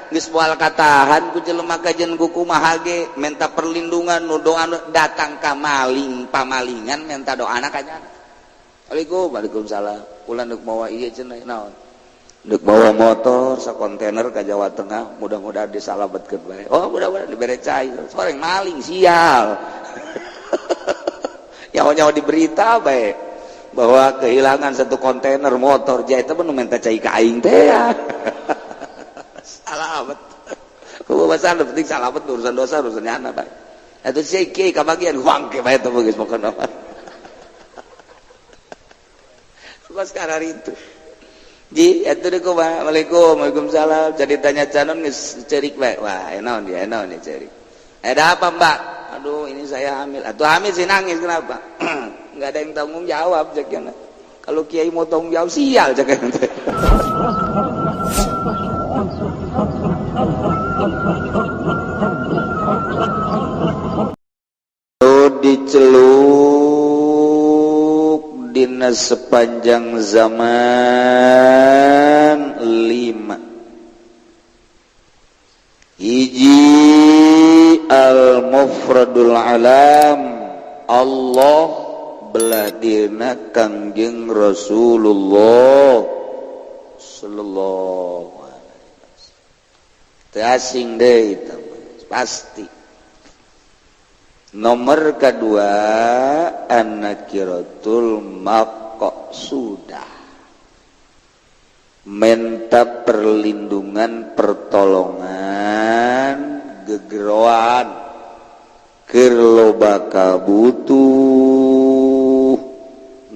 Geus moal katahan ku jelema kajen ku kumaha ge menta perlindungan nu doa datang ka maling pamalingan menta doana ka nyana. Waalaikum, waalaikumsalam. Ulah deuk mawa ieu cenah naon? Deuk bawa motor sakontainer ka Jawa Tengah, mudah-mudahan disalametkeun bae. Oh, mudah-mudahan dibere cai. Soreng maling sial. Nyawa-nyawa di berita bae bahwa kehilangan satu kontainer motor, ja eta mah nu menta cai ka aing teh ya. Salamet. Kumaha masalah penting salamet urusan dosa urusan nyana bae. Atuh si kiai kabagian wangke bae teh geus pokona mah. Pas karar itu. Ji, atuh deui kumaha? Waalaikum, waalaikumsalam. Jadi tanya canon geus ceurik bae. Wah, naon dia, naon dia ceurik. Ada apa, Mbak? Aduh, ini saya hamil. Atuh hamil sih nangis kenapa? Enggak ada yang tanggung jawab ceknya. Kalau kiai mau tanggung jawab sial ceknya. Diceluk dina sepanjang zaman 5. Hiji al-mufradul alam Allah belah dina Kangjeng Rasulullah sallallahu alaihi wasallam. Teu asing deui pasti. Nomor kedua an-nakiratul maqsudah, minta perlindungan pertolongan gegeroan keur loba kabutuh.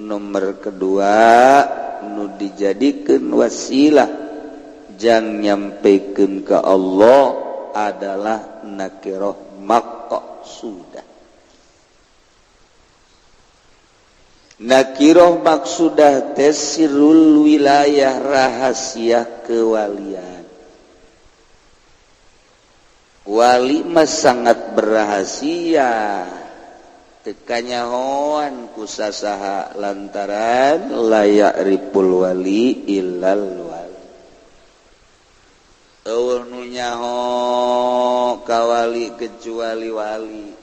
Nomor kedua nu dijadikeun wasilah jang nyampekeun ka Allah adalah nakirah maqsudah. Nakiroh maksudah tesirul wilayah rahasia kewalian. Wali mah sangat berrahasia, teu kanyahoan ku sasaha lantaran layak ripul wali illal wali. Eueuh nu nyaho ka wali kecuali wali.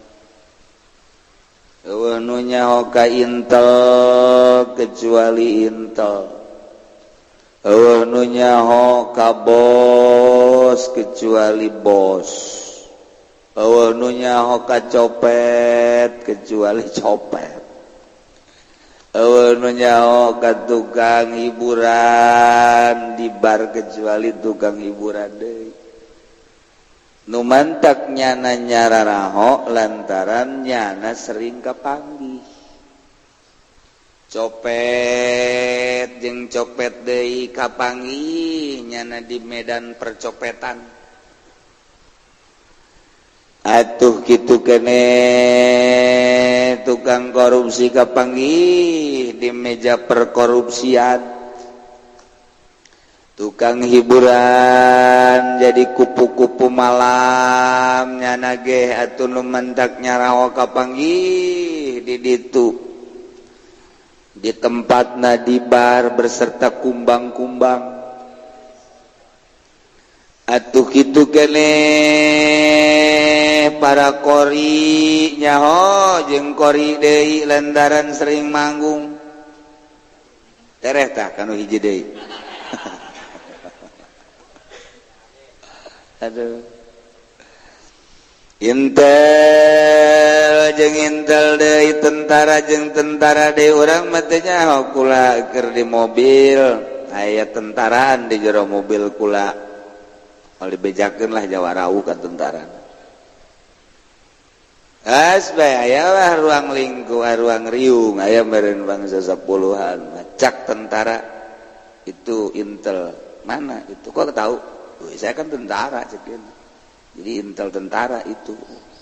Eueuh nu nyaho ka intel kecuali intel. Eueuh nu nyaho ka bos kecuali bos. Eueuh nu nyaho ka copet kecuali copet. Eueuh nu nyaho ka tukang hiburan di bar kecuali tukang hiburan deui. Nu mantak nyana nyararaho lantaran nyana sering kapanggih. Copet jeung copet deui kapanggih nyana di medan percopetan. Atuh kitu kene tukang korupsi kapanggih di meja perkorupsian. Tukang hiburan jadi kupu-kupu malam nyana ge atuh nu mentak nyaraho kapanggih di ditu di tempatna di bar berserta kumbang-kumbang. Atuh kitu kene para kori nyaho jeung kori deui lantaran sering manggung. Tereh tah kanu hiji deui. Aduh. Intel jeung intel deui, tentara jeung tentara deui. Urang mah teu nyaho kula keur di mobil aya tentaraan di jero mobil kula. Moal dibejakeun lah jawarau ka tentara. As bae aya lah ruang lingkup, ruang riung aya meureun bangsa 10-an. Cak tentara itu intel mana itu kok tahu? Saya kan tentara cekin. Jadi intel tentara itu.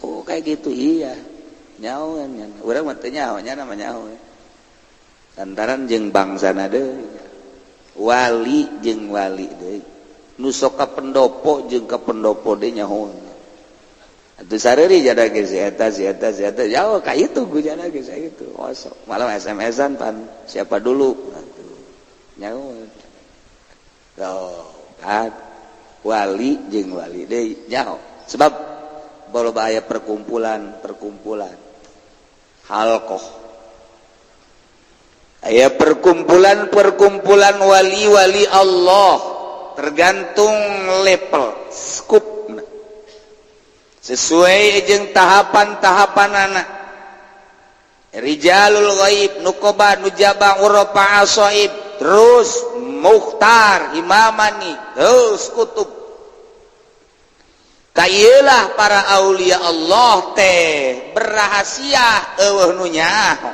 Oh kayak gitu iya. Nyaho nya. Urang mah teu nyaho nya nama nyaho. Lantaran jeung bangsana deui. Wali jeung wali deui. Nu sok ka pendopo jeung ka pendopo deui nyaho. Atuh sareuri jada ge si eta si eta si eta. Jauh ka itu gujana ge sakitu. Osok. Malam SMS-an pan siapa dulu atuh. Nyaho. Tuh, kan. Wali jeung wali deui nyaho, sebab loba aya perkumpulan perkumpulan halqoh, aya perkumpulan perkumpulan wali-wali Allah, tergantung level skup sesuai jeung tahapan-tahapan anak Rijalul ghaib, nukoba, nujaba, urafa, asoib, terus mukhtar, imamani, terus kutub. Kailah para aulia Allah teh berrahasia, eueuh nu nyaho.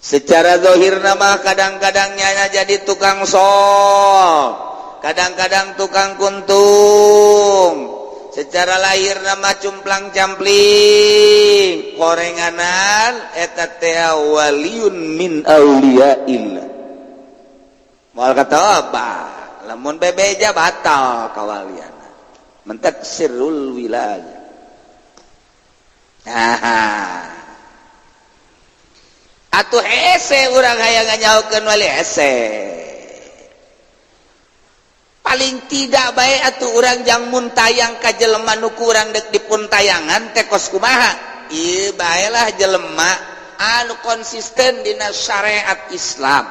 Secara zahir nama kadang-kadangnya jadi tukang sol, kadang-kadang tukang kuntung, secara lahir nama cumplang campling korenganan, eta teh waliun min auliyaillah. Moal kata apa lamun bebeja batal kawaliana, mentak sirrul wilayah. Nah, atuh hese urang hayang nganyahokeun wali, hese. Paling tidak baik atuh urang jang muntayang ka jelema nu kurang dek dipuntayangan teh kos kumaha. Ieu baelah jelema anu konsisten dina syariat Islam,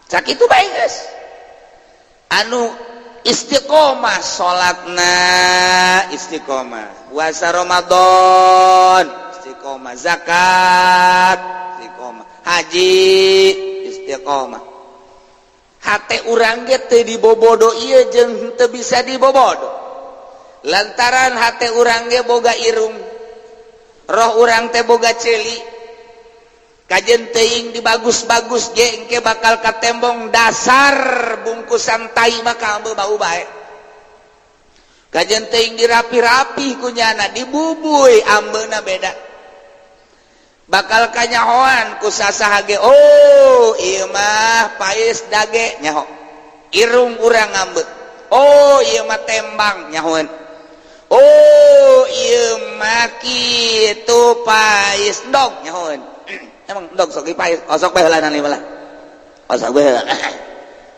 sakitu bae geus, anu istiqomah salatna, istiqomah puasa Ramadan, istiqomah zakat, istiqomah haji, istiqomah. Hate urang ge teu dibobodo ieu jeung teu bisa dibobodo, lantaran hate urang ge boga irung, roh urang teh boga ceuli. Kajen teuing dibagus-bagus ge engke bakal katembong. Dasar bungkusan tai maka bau bae. Kajen teuing dirapi-rapi kunyana, dibubuy ambeuna beda, bakal kanyahoan ku sasaha ge. Oh, ieu mah pais dage, nyaho irung urang ngambek. Oh, ieu mah tembang, nyahoan. Oh, ieu mah kitu pais dog, nyahoan. Emang dog sok pais? Osok bae heula malah, osok bae heula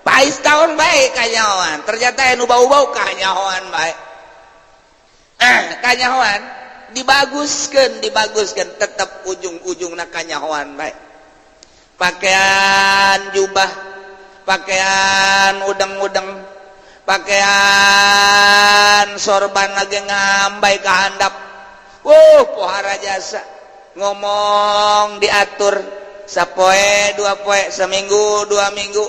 pais tahun bae kanyahoan. Ternyata anu bau-bau kanyahoan bae. Eh, kanyahoan dibaguskan, dibaguskan, tetap ujung-ujung na kanyahoan bae. Pakaian jubah, pakaian udeng-udeng, pakaian sorban lagi ngambai ke handap. Wuh, pohara jasa, ngomong diatur sapoe dua poe, seminggu 2 minggu,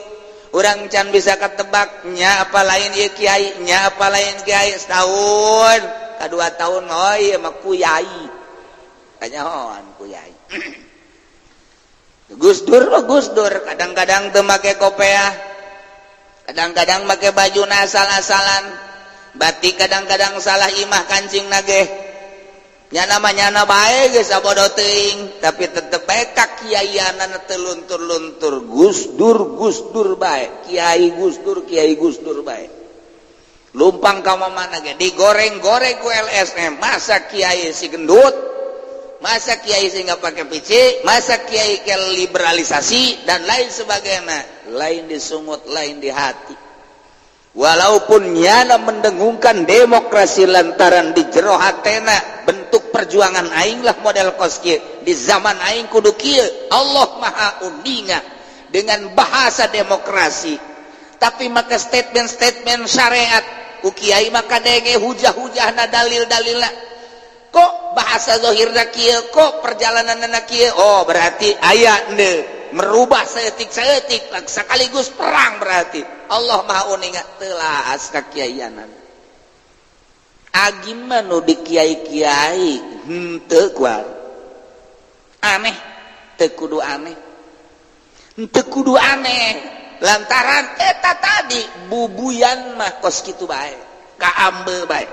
orang can bisa ketebaknya apa lain ieu kiai nya, apa lain kiai. Setahun ka 2 tahun, oh iya mah kuyai, kanyahoan kuyai. Gus Dur mah Gus Dur, kadang-kadang teu make kopeah, kadang-kadang make baju asal-asalan batik, kadang-kadang salah imah kancing nage nyana mah nyana bae geus, sabodo teuing, tapi tetep bae kakiaianan teu luntur-luntur. Gus Dur Gus Dur bae, Kiai Gus Dur Kiai Gus Dur bae. Lumpang ka mana ge digoreng-goreng ku LSM. Masa kiai si gendut, masa kiai sih nggak pakai PC, masa kiai ke liberalisasi dan lain sebagainya. Lain disungut, lain di hati, walaupun nyana mendengungkan demokrasi, lantaran di jero hatena bentuk perjuangan aing lah model kos di zaman aing kudu kieu. Allah Maha Uninga dengan bahasa demokrasi, tapi maka statement-statement syariat ku kiai maka denge hujah-hujahna, dalil-dalilna, kok bahasa zahirna kieu, kok perjalanan kieu. Oh, berarti aya merubah saeutik-saeutik sekaligus perang. Berarti Allah Maha Uninga telas kakiaianan. Agim mah nu di kiai-kiai henteu kuat aneh, teu kudu aneh, henteu kudu aneh, lantaran eta tadi bubuyan mah kos kitu bae, kaambe bae,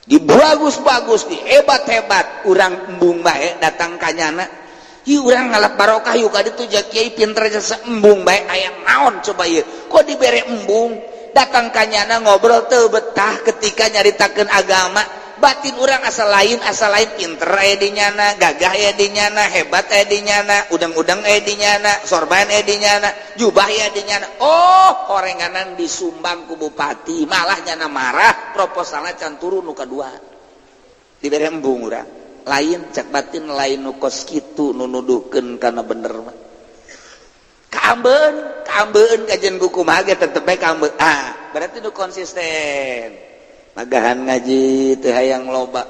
dibagus-bagus, di hebat-hebat, urang embung bae datang kanyana. Hi, urang ngalap barokah yuk ka ditu ja kiai pinter jasa, embung bae. Aya naon coba ieu kok dibere embung? Datang kanyana ngobrol teu betah ketika nyaritakeun agama. Batin urang asal lain, asal lain pinter aya di nyana, gagah aya di nyana, hebat aya di nyana, udang-udang aya di nyana, sorban aya di nyana, jubah aya di nyana. Oh, orenganan disumbang ku bupati, malah nyana marah, proposalnya can turun. Nu kadua dibere embung urang. Lain, cak batin, lain nu kos kitu nu nuduhkeun kana bener mah. Kaambeun, kaambeun kajian buku mah ge tetep bae kaambeun. Ah, berarti nu konsisten magahan ngaji teu hayang loba,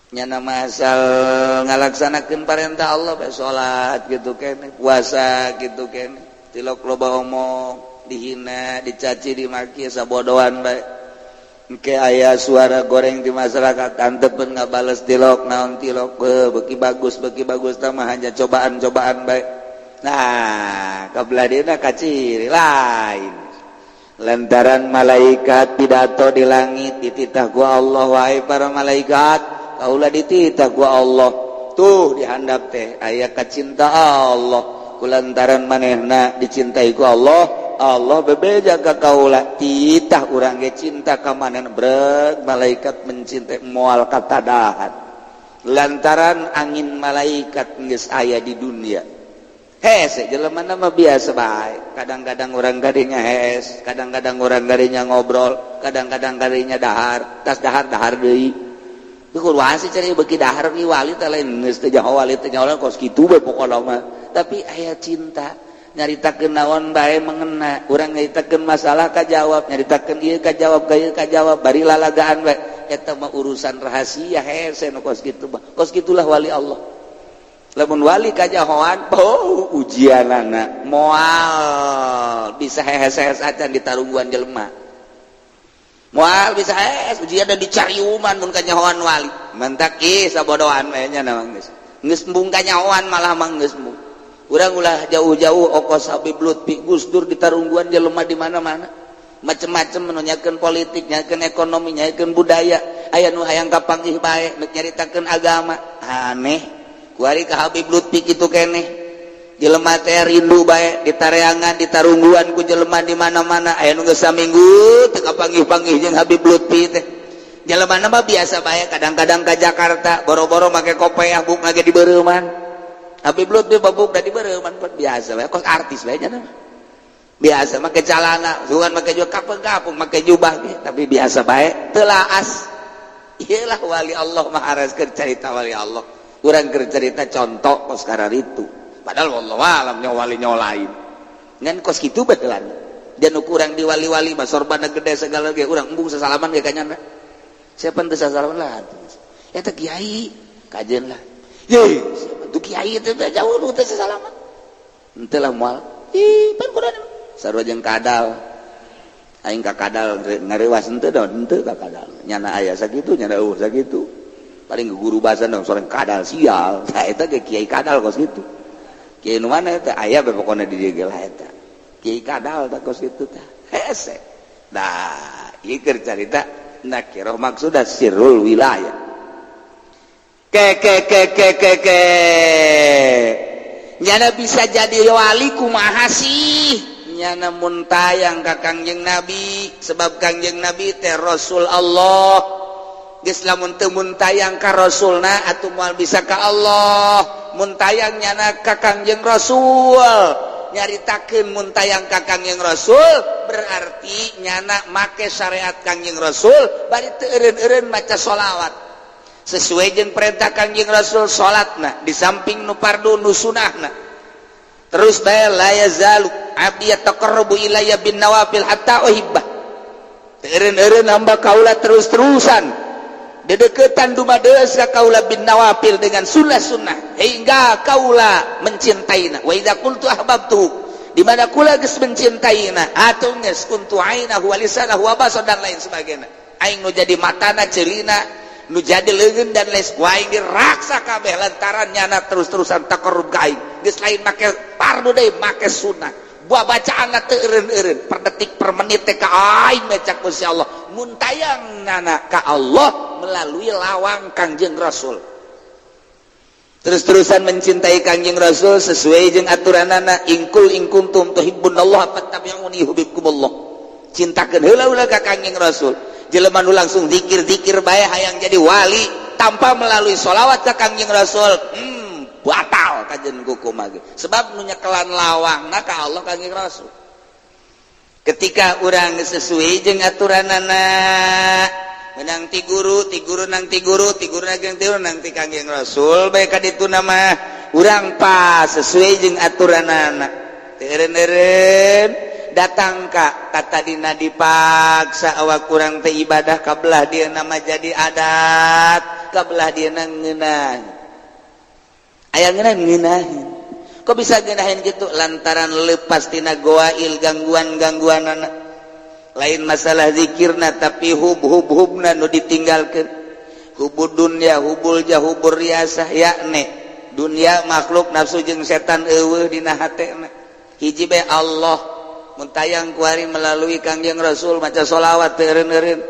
nyana masal ngalaksanakeun parentah Allah bae, salat gitu kene, puasa gitu kene, tilok loba omong, dihina, dicaci, dimaki, sabodoan bae. Engke aya suara goreng di masyarakat, antep ngabales, tilok naon, tilok beki bagus, beki bagus mah hanya cobaan-cobaan bae. Nah, kebelah kaciri lain lantaran malaikat pidato di langit, dititah ku Allah, "Wahai para malaikat, kaulah dititah ku Allah, tuh dihandap teh aya kacinta Allah. Kulantaran manehna dicintai ku Allah, Allah bebeja ka kaula, titah urang ge cinta ka manehna." Breg malaikat mencintai, moal katadahan lantaran angin malaikat geus aya di dunia. Hese jelema mah biasa bae. Kadang-kadang orang kadinya hes, kadang-kadang orang kadinya ngobrol, kadang-kadang kadinya dahar, tas dahar, dahar deui. Kudu sih cari beki dahar ki wali teh lain geus teu jaho, wali teh nyaho kos kitu bae pokona mah. Tapi aya cinta, nyaritakeun naon bae mengena, urang nyaritakeun masalah kajawab, nyaritakeun ieu kajawab, ka ieu kajawab, bari lalagaan bae. Eta mah urusan rahasia, hese nu kos kitu mah. Kos kitulah wali Allah. Lamun wali kajahoan, oh, ujianana moal bisa hehes-hehes acan di tarungguan jelema, moal bisa hehes ujian dan dicariuman mun kanyahoan wali. Mantak ih sabodohan we nya geus geus embung kanyahoan malah mah geus embung. Urang ulah jauh-jauh, okos Habib Lutfi, Gus Dur, di tarungguan jelema di mana-mana macem-macem, menanyakan politik, nyakeun ekonomi, nyakeun budaya. Aya nu hayang kapanggih bae, nu nyaritakeun agama aneh. Kuari ka Habib Lutfi kitu keneh, jelema teh rindu bae ditareangan, ditarungguan ku jelema di mana-mana. Aya nu geus saminggu teu kapanggih-panggih jeung Habib Lutfi teh. Jelema mah biasa bae, kadang-kadang ka Jakarta boro-boro make kopeah, buk lagi di Habib Lutfi babuk da dibeureman, biasa bae, kos artis bae nya. Biasa make calana sugan, make juga kapeng-kapung, make jubah ge, tapi biasa bae, telaas. Iyalah wali Allah mah aras keur carita wali Allah, urang keur cerita contoh kos itu. Padahal wallahu alam nya wali nya lain, ngan kos kitu betulan dan kurang di wali-wali mah sorbana gede segala ge urang embung sesalaman ge kanyana. Siapa teu sasalaman lah eta kiai kajen lah. Ye, siapa tuh kiai itu jauh nu teu sesalaman? Henteu lah, moal. Ih, pan kudu sarua jeung kadal. Aing ka kadal ngarewas henteu dong, henteu ka kadal. Nyana aya sakitu, nyana eueuh sakitu. Paling guru bahasa dong soreng kadal sial. Nah, eta ge kiai kadal kos kitu. Kiai nu mana eta aya be pokona di dieu ge lah eta. Kiai kadal tah kos kitu tah. Hese. Nah, ieu keur carita nakirah maksudna sirrul wilayah. Ke ke ke ke ke ke nyana bisa jadi wali kumaha sih? Nyana muntayang ka Kangjeng Nabi, sebab Kangjeng Nabi teh Rasul Allah. Geus lamun teu muntayang ka Rasulna atuh moal bisa ka Allah. Muntayang nyana ka Kangjeng Rasul, nyaritakeun muntayang ka Kangjeng Rasul berarti nyana make syariat Kangjeng Rasul, bari teu eureun-eureun maca sholawat sesuai jeung perintah Kangjeng Rasul. Salatna di samping nu fardu, nu sunahna terus bae. La yazalu abdi yataqarrabu ilayya bin nawafil hatta uhibbah. Eureun-eureun hamba kaula terus-terusan dedeketan dumadeus ka kaula bin nawafil, dengan sunnah-sunnah, hingga kaula mencintaina. Wa idza qultu ahbabtu, di mana kula geus mencintaina atuh geus kuntu ainahu wa lisanahu wa basar dan lain sebagainya. Aing nu jadi matana, celina, nu jadi leungeun dan lain. Aing diraksa kabeh lantaran nyana terus-terusan taqarrub ka aing. Geus lain make fardu deui, make sunnah, buah bacaan teu eureun-eureun, per detik per menit teh ka aing mecak Gusti Allah. Muntayang nana ka Allah melalui lawang Kangjeng Rasul, terus-terusan mencintai Kangjeng Rasul sesuai jeung aturanana. Ingkul in kuntum tuhibbunallah fattabi'uni yuhibbukumullah. Cintakeun heula ulah ka Kangjeng Rasul. Jelema nu langsung zikir-zikir bae hayang jadi wali tanpa melalui sholawat ka Kangjeng Rasul, batal kajen kumaha ge, sebab nu nyekelan lawang ka Allah Kangjeng Rasul. Ketika urang sesuai jeung aturanana, menang ti guru, ti guru nang ti guru, ti guru nang ti guru, nang ti Kangjeng Rasul bae ka ditu nama urang pas sesuai jeung aturanana, teu datang ka kata dina dipaksa awak kurang teh ibadah, kabelah dia nama jadi adat, kabelah dia ngeunah aya ngeunah ngeunahin. Kok bisa ngeunahin gitu? Lantaran lepas tina goail, gangguan-gangguan anak lain masalah zikirna, tapi hub hub hubna nu ditinggalkeun, hubud dunya, hubul jah, hubur riasah, yakni dunia, makhluk, nafsu jeung setan eueuh dina hatena. Hiji bae, Allah. Mun tayang kuari melalui Kangjeng Rasul, maca sholawat teu eureun-eureun,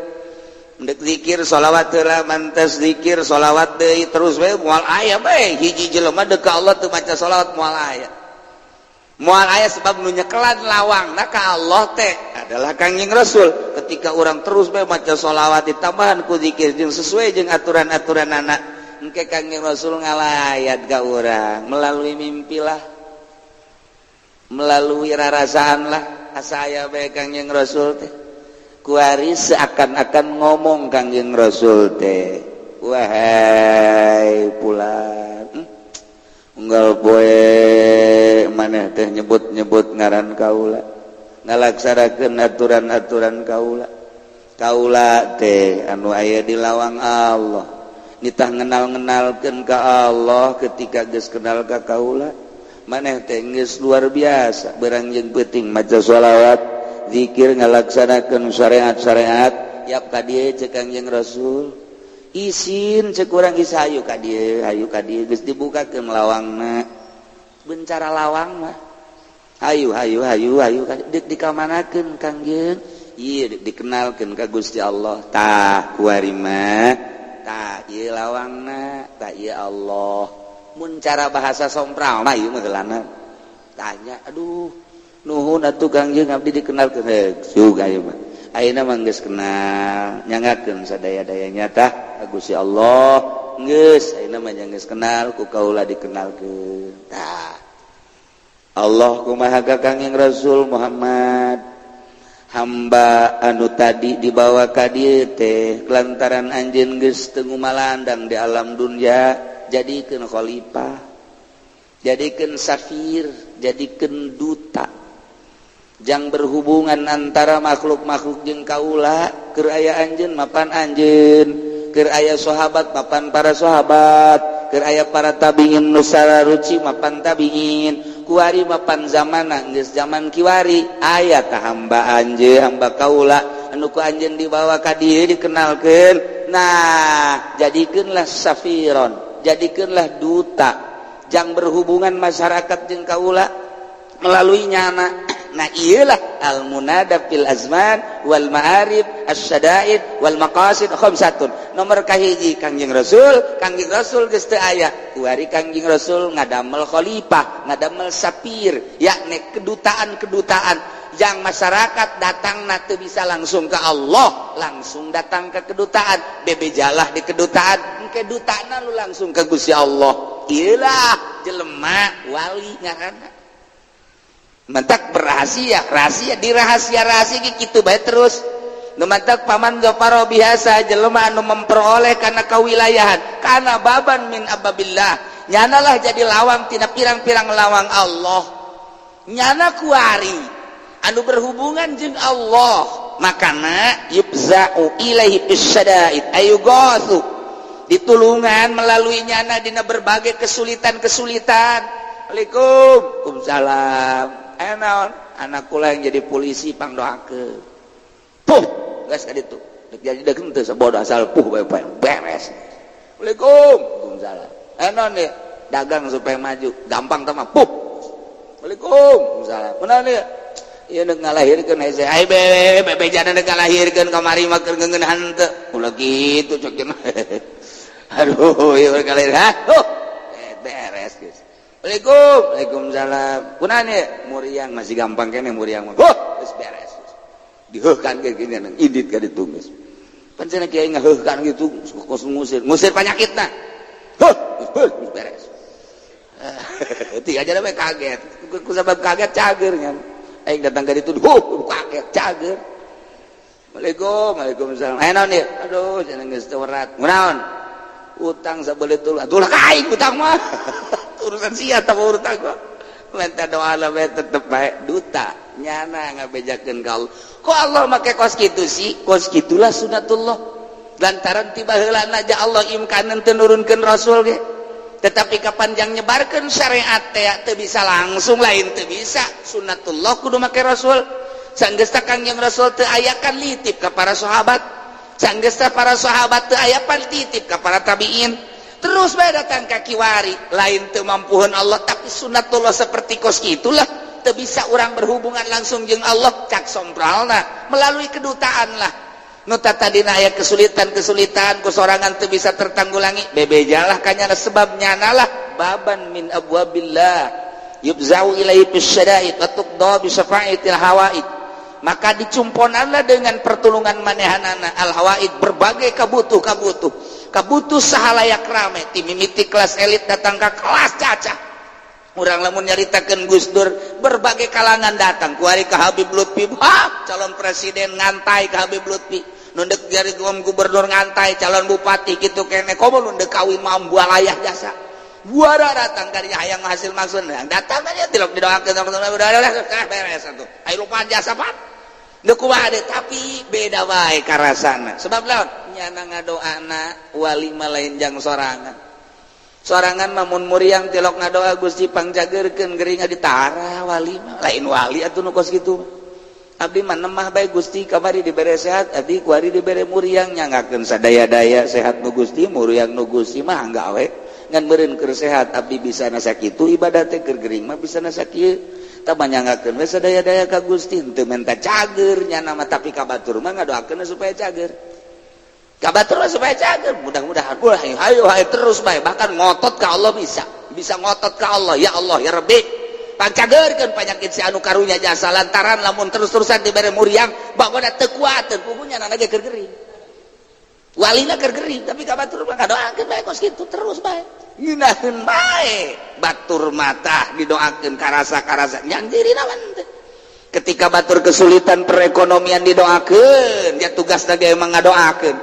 ndek zikir sholawat heula, mantes zikir sholawat deui, terus we. Moal aya bae hiji jelema deuk ka Allah teu maca sholawat, moal aya, moal aya, sebab nu nyekelan lawangna ka Allah teh adalah Kangjeng Rasul. Ketika orang terus bae maca sholawat ditambahan ku zikir jeung sesuai jeung aturan-aturan anak, engke Kangjeng Rasul ngalayat ka urang melalui mimpi lah, melalui rarasaan lah. Asa aya bae Kangjeng Rasul teh kuari seakan-akan ngomong Kangjeng Rasul teh, "Wahai pulan, unggal poe maneh teh nyebut-nyebut ngaran kaula, ngalaksanakeun aturan-aturan kaula. Kaula teh anu aya di lawang Allah, nitah ngenal-ngenalkeun ka Allah. Ketika geus kenal ka kaula, maneh teh geus luar biasa. Berang jeung peuting maca sholawat, zikir, ngalaksanakeun syariat-syariat, yap ka dieu," cek Kangjeng Rasul. "Isin," cek urang, "isa hayu ka dieu, hayu ka dieu." Geus dibukakeun lawangna, bencara lawang mah, "Hayu, hayu, hayu, hayu." Dek dikamanakeun, Kangjeng? Ieu dek dikenalkeun ka Gusti Allah. Tah, kuari mah tah ieu lawangna, tah ieu Allah. Mun cara bahasa sompral mah ieu mah geulana tanya, "Aduh, nuhun atuh Kangjeng, abdi dikenalkeun." Heuh, juga ieu mah ayeuna mah geus kenal, nyangakeun sadaya-dayanya tah ka Gusti Allah. Geus ayeuna mah geus kenal ku kaula, dikenalkeun tah Allah kumaha ka Kangjeng Rasul Muhammad. Hamba anu tadi dibawa ka dieu teh lantaran anjeun geus teu ngumalandang di alam dunya, jadikeun khalifah, jadikeun safir, jadikeun duta jang berhubungan antara makhluk-makhluk jeung kaula. Keur aya anjeun mapan anjeun, keur aya sahabat mapan para sahabat, keur aya para tabiin nu ruci mapan tabiin. Kuari mapan zamana geus zaman kiwari, aya tah hamba anjeun, hamba kaula anu ku anjeun dibawa ka dieu, dikenalkeun. Nah, jadikeunlah safiron, jadikeunlah duta jang berhubungan masyarakat jeung kaula melalui nyana. Nah, iyalah al munada fil azman wal ma'arib asyadaid wal maqasid khamsatun. Nomor kahiji Kangjeng Rasul. Kangjeng Rasul geus teu aya, kuari Kangjeng Rasul ngadamel khalifah, ngadamel safir, yakni kedutaan-kedutaan yang masyarakat datang na teu bisa langsung ke Allah, langsung datang ke kedutaan, bebejalah di kedutaan, engke dutana lu langsung ke Gusti Allah. Iyalah jelema wali ngaranna. Mentak berrahasia rahasia di rahasia rahasia gitu bae terus. Nu mantak paman zafaro biasa jelema anu memperoleh karena kewilayahan, karena baban min abwabillah, nyanalah jadi lawang tina pirang-pirang lawang Allah. Nyana kuari anu berhubungan jeung Allah, makana yufza'u ilaihi fisyada'id ayughatsu, ditulungan melalui nyana dina berbagai kesulitan-kesulitan. Assalamualaikum. Waalaikumsalam. Eh, naon? "Anak kula yang jadi polisi, pangdoakeun." Puh, geus ka ditu. Dek jadi dek henteu, sabodo asal puh bae beres. Assalamualaikum. Waalaikumsalam. Eh, naon nih? "Dagang supaya maju." Gampang tah mah. Puh. Assalamualaikum. Waalaikumsalam. Kunaon ieu? Ieu deuk ngalahirkeun hese. Ai be bebejana deuk ngalahirkeun kamari mah keur ngeuneuhan teu. Ulah kitu cek cenah. Aduh, ieu ngalahir. Ha? Oh. Beres geus. Assalamualaikum. Waalaikumsalam. Kunaon ieu? Muriang masih gampang kene muriang mah. Oh, geus beres. Diheuhkan ge gini, indit ka ditu geus. Pan cenah kiai ngaheuhkan gitu kos ngusir, ngusir panyakitna. Heuh, beres. Tiga aja we kaget. Ku sabab kaget cager nya. Aing datang ka ditu, huh, kaget cager. Waalaikum, waalaikumsalam. Eh naon ieu? Aduh, cenah geus teu werat. Kunaon? Utang sabelit dulu. Atuh lah ka aing utang mah. Urusan sia tah utang mah. Minta doa lah bae tetep bae duta. Nyana ngabejakeun ka Allah. Kok Allah make kos kitu sih? Kos kitulah sunatullah. Lantaran tiba heulana aja Allah imkanan teu nurunkeun rasul ge. Tetapi kapan jang nyebarkeun syariat teh teu bisa langsung, lain teu bisa. Sunatullah kudu make rasul. Sanggeus Kangjeng Rasul teu aya kan litip ka para sahabat. Sanggeus para sahabat teu aya pan titip ka para tabiin. Terus bae datang ka kiwari, lain teu mampuheun Allah tapi sunatullah seperti kos itulah. Teu bisa urang berhubungan langsung jeung Allah cak sompralna melalui kedutaan lah. Nu tadina aya kesulitan-kesulitan ku sorangan teu bisa tertanggulangi, bebejalah kanyana sebab nyana lah baban min abwabillah yubzau ilaihi bisyada'id wa tuqda bi syafa'atil hawaid. Maka dicumponanlah dengan pertolongan manehanana al hawaid berbagai kabutuh kabutuh kabutuh sahalayak rame ti mimiti kelas elit datang ke kelas cacah. Urang lamun nyaritakeun Gus Dur berbagai kalangan datang kuari ka Habib Lutfi, ha, calon presiden ngantai ka Habib Lutfi, nu dek jadi gubernur ngantai, calon bupati kitu kene, komo nu dek kawin mah ayah jasa buara datang kali hayang hasil maksud datang kan tilok didoakeun udah beres atuh ayo lupa jasa pan deuk kumaha deui tapi beda wae karasana sebab laon nyana ngadoana wali mah lain jang sorangan sorangan mah mun muriang tilok ngadoa Gusti pangjageurkeun gering ditara wali mah lain wali atuh nu kos kitu. Abdi mah nemah bae Gusti kamari dibere sehat abdi kuari dibere muriang nyanggakeun sadaya-daya sehat nu Gusti muriang nu Gusti mah gawe ngan meureun keur sehat abdi bisa nasa kitu ibadah teh keur gering mah bisa nasa kieu tah manyanggakeun we sadaya-daya ka Gusti teu menta cager nyana mah tapi ka batur mah ngadoakeun supaya cager ka batur mah supaya cager mudah-mudahan ulah hayo hayo terus bae bahkan ngotot ka Allah bisa bisa ngotot ka Allah ya Allah ya Rabbi pangcagerkeun panyakit si anu karunya jasa lantaran lamun terus-terusan dibere muriang bagoda teu kuateun pugunya nana ge keur gering walina keur gering tapi ka batur mah ngadoakeun bae kos kitu terus bae ngeunaheun bae batur mata didoakeun karasa-karasa nyang dirina teh ketika batur kesulitan perekonomian didoakeun dia tugas lagi emang ngadoakeun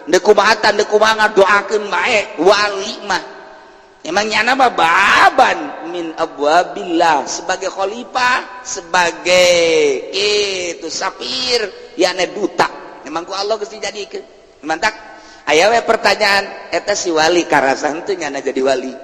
deuk kumahatan deuk kumaha ngadoakeun bae wali mah emang nyana mah baban min abwabillah sebagai khalifah sebagai itu safir yakni duta emang ku Allah geus dijadikeun mantak aya we pertanyaan eta si wali karasa henteu nyana jadi wali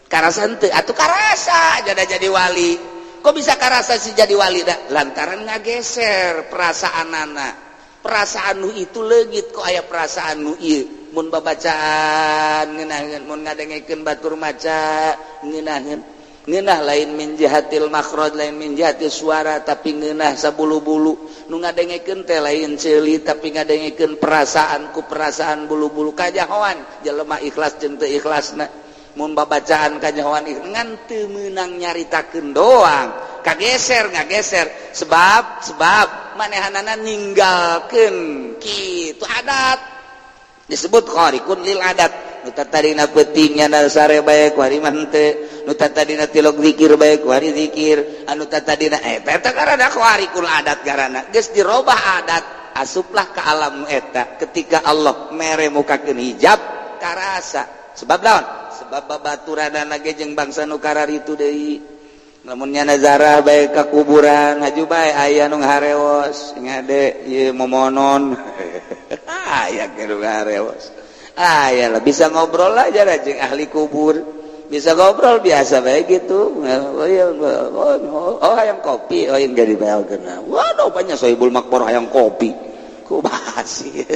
karasa henteu atuh karasa jadi wali kok bisa karasa si jadi wali dah lantaran ngageser perasaanana perasaan nu itu leungit kok aya perasaan nu ieu mun babacaan ngeunaheun mun ngadengekeun batur maca ngeunaheun ngeunah lain min jihatil makhraj lain min jihatil suara tapi ngeunah sabulu-bulu nu ngadengekeun teh lain ceuli tapi ngadengekeun perasaan ku perasaan bulu-bulu kajahoan jelema ikhlas jeung teu ikhlasna mun babacaan kajahoan ngan teu meunang nyaritakeun doang kageser ngageser sebab sebab manehanana ninggalkeun kitu adat disebut khariqun lil adat nu tadina peuting nya sare bae kuari mah henteu nu tadina tilok zikir bae kuari zikir anu tadina eta eta karana khariqul adat garana geus dirobah adat asuplah ke alam eta ketika Allah mere mukakeun hijab karasa sebab lawan sebab babaturanana ge jeung bangsa nu kararitu deui lamun nyana zarah bae ka kuburan haju bae aya nu ngaharewos ngade ieu momonon aya ge nu ngaharewos aya lah bisa ngobrol aja lah jeung ahli kubur bisa ngobrol biasa bae gitu oh, iya, oh, oh hayang kopi oh yang jadi bae waduh banyak sohibul makbor hayang kopi kumaha sih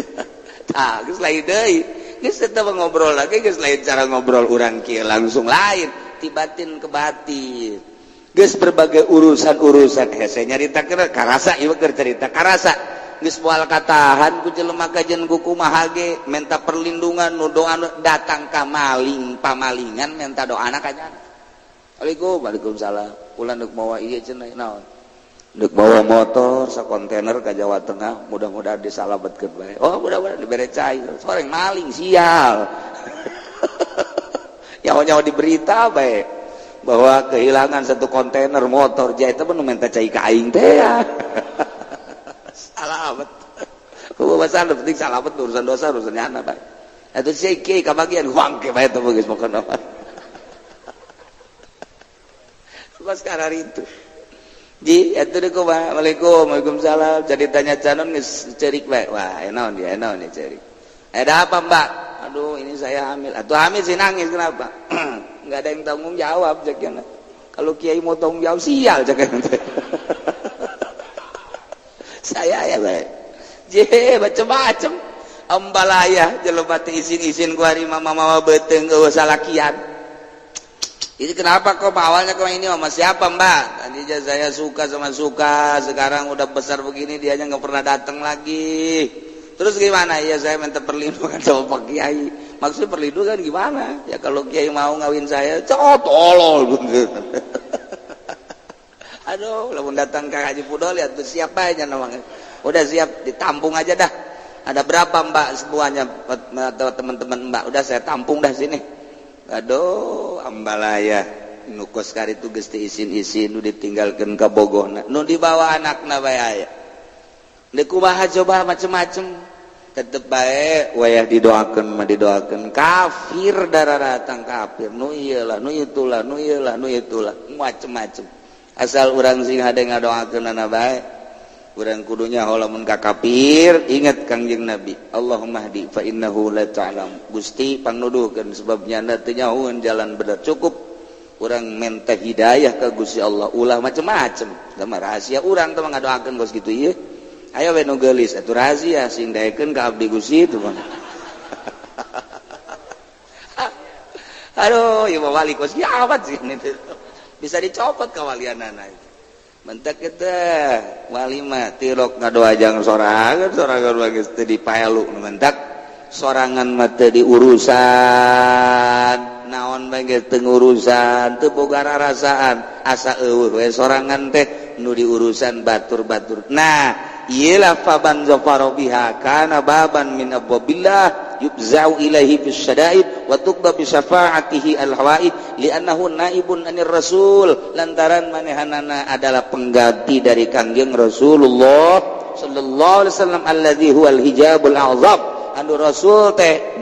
tah geus lain deui geus tetep ngobrol lagi geus lain cara ngobrol urang kieu langsung lain ti batin ke batin geus berbagai urusan-urusan hese nyaritakeun karasa ieu keur cerita karasa geus moal katahan ku jelema kajen ku kumaha ge minta perlindungan nu doa datang ka maling pamalingan minta doana ka nyana. Waalaikum, waalaikumsalam. Ulah deuk mawa ieu cenah naon? Dek bawa motor sakontainer ke Jawa Tengah, mudah-mudahan disalametkeun bae. Oh, mudah-mudahan dibere cai. Soreng maling, sial. Nyawa-nyawa di berita bae bahwa kehilangan satu kontainer motor, ja itu nu minta cai ka aing teh ya. Salamet. Kumaha masalah, penting salamet, urusan dosa urusan nyana bae. Atuh si kiai kabagian wangke bae teh geus pokona mah. Pas karar itu. Ji, itu deh kumaha? Waalaikum, waalaikumsalam. Jadi tanya canon geus cerik bae. Wah, naon dia, naon dia cerik. Ada apa, Mbak? Aduh, ini saya hamil. Atau hamil sih nangis kenapa? Enggak ada yang tanggung jawab cek. Kalau kiai mau tanggung jawab, sial cek. Saya ya bae. Je, macem-macem. Ambalaya jelema teh isin-isin ku hari mama mama beuteung eueuh salakian. Ini kenapa kok awalnya kok ini sama siapa, Mbak? Tadi aja saya suka sama suka, sekarang udah besar begini dia aja nggak pernah datang lagi. Terus gimana? Ya saya minta perlindungan sama Pak Kiai. Maksudnya perlindungan gimana? Ya kalau Kiai mau ngawin saya, cowok tolol. Aduh, lamun datang ke Haji Pudol lihat tuh siapa aja namanya. Udah siap ditampung aja dah. Ada berapa, Mbak, semuanya atau teman-teman Mbak? Udah saya tampung dah sini. Aduh, ambalaya nu kos kari itu geus teu isin-isin, nu ditinggalkeun ka bogohna, nu dibawa anakna bae aya. Deuk kumaha coba, macem-macem tetep bae wayah didoakeun mah didoakeun kafir, darah datang kafir, nu ieu lah, nu itulah, nu ieu lah, nu itulah, macem-macem, asal urang sing hade ngadoakeun bae. Urang kudunya lamun ka kafir ingat Kangjeng Nabi, "Allahumma hdi fa innahu la ta'lam." Gusti, pangnuduhkeun sebab nyanda teu nyahoeun jalan bener. Cukup urang minta hidayah ke Gusti Allah, ulah macem-macem. Sama rahasia urang teh ngadoakeun kos kitu ieu. Ayo we nu geulis atuh, rahasia sing daekeun ka abdi Gusti itu mah. Aduh, ieu mah wali kos kiamat sih ini. Bisa dicopot kawalianana itu. Mentak kita wali mah tilok ngadoa jang sorangan, sorangan geus teu dipaelu. Mentak sorangan mah teu diurusan naon bae, geus teu ngurusan, teu boga rarasaan, asa eueuh we sorangan teh, nu diurusan batur-batur. Nah, iyalah, faman zafara biha kana baban min abwabillah yufza'u ilaihi fis syada'id wa tuqda bi syafa'atihi al hawaid li'annahu naibun anir rasul, lantaran manehanana adalah pengganti dari Kangjeng Rasulullah sallallahu alaihi wasallam alladzi huwal hijabul a'zam, anu rasul teh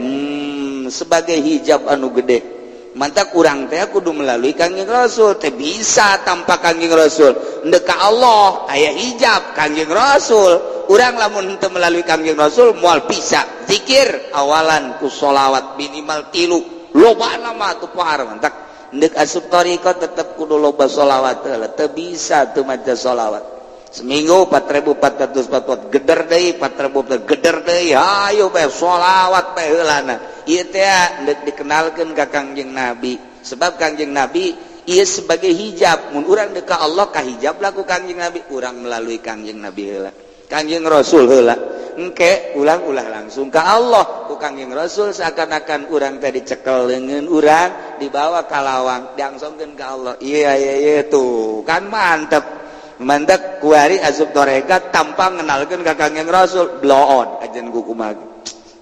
sebagai hijab anu gede. Mantap, kurang teh kudu melalui Kangjeng Rasul teh bisa tanpa Kangjeng Rasul. Ndek ka Allah aya hijab Kangjeng Rasul. Urang lamun henteu melalui Kangjeng Rasul moal bisa. Zikir awalan ku sholawat minimal tilu, loba nama tuh pohar. Mantak ndek asup thariqat tetep kudu loba sholawat heula. Teu bisa teu maca sholawat seminggu 4444, geder deui 4000, geder deui, hayu bae sholawat bae heulana. Ieu teh ndek dikenalkeun ka Kangjeng Nabi, sebab Kangjeng Nabi ieu sebagai hijab. Mun urang deuk ka Allah, ka hijab laku Kangjeng Nabi. Urang melalui Kangjeng Nabi heula, Kangjeng Rasul heula, engke ulang-ulah langsung ke Allah ku Kangjeng Rasul. Seakan-akan urang tadi cekel leungeun urang, dibawa ka lawang, diangsongkeun ka Allah. Iya, tuh kan mantep. Mantap, kuari asup torekat tanpa ngenalkeun ka Kangjeng Rasul, bloon ajen ku kumaha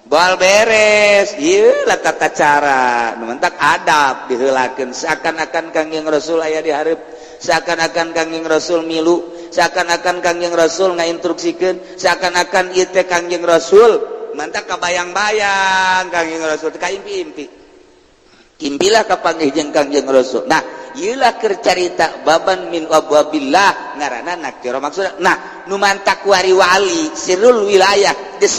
bal beres. Ieu lah tata cara. Nu mentak adab diheulakeun, seakan-akan Kangjeng Rasul aya di hareup, seakan-akan Kangjeng Rasul milu, seakan-akan Kangjeng Rasul ngainstruksikeun, seakan-akan ieu teh Kangjeng Rasul. Mantak kabayang-bayang Kangjeng Rasul teh kaimpi-impi, impilah kapanggih jeung Kangjeng Rasul. Nah, ieulah keur carita baban min abwabillah, ngaranna nakira maksudna. Nah, nu mantak wari wali sirrul wilayah disebut.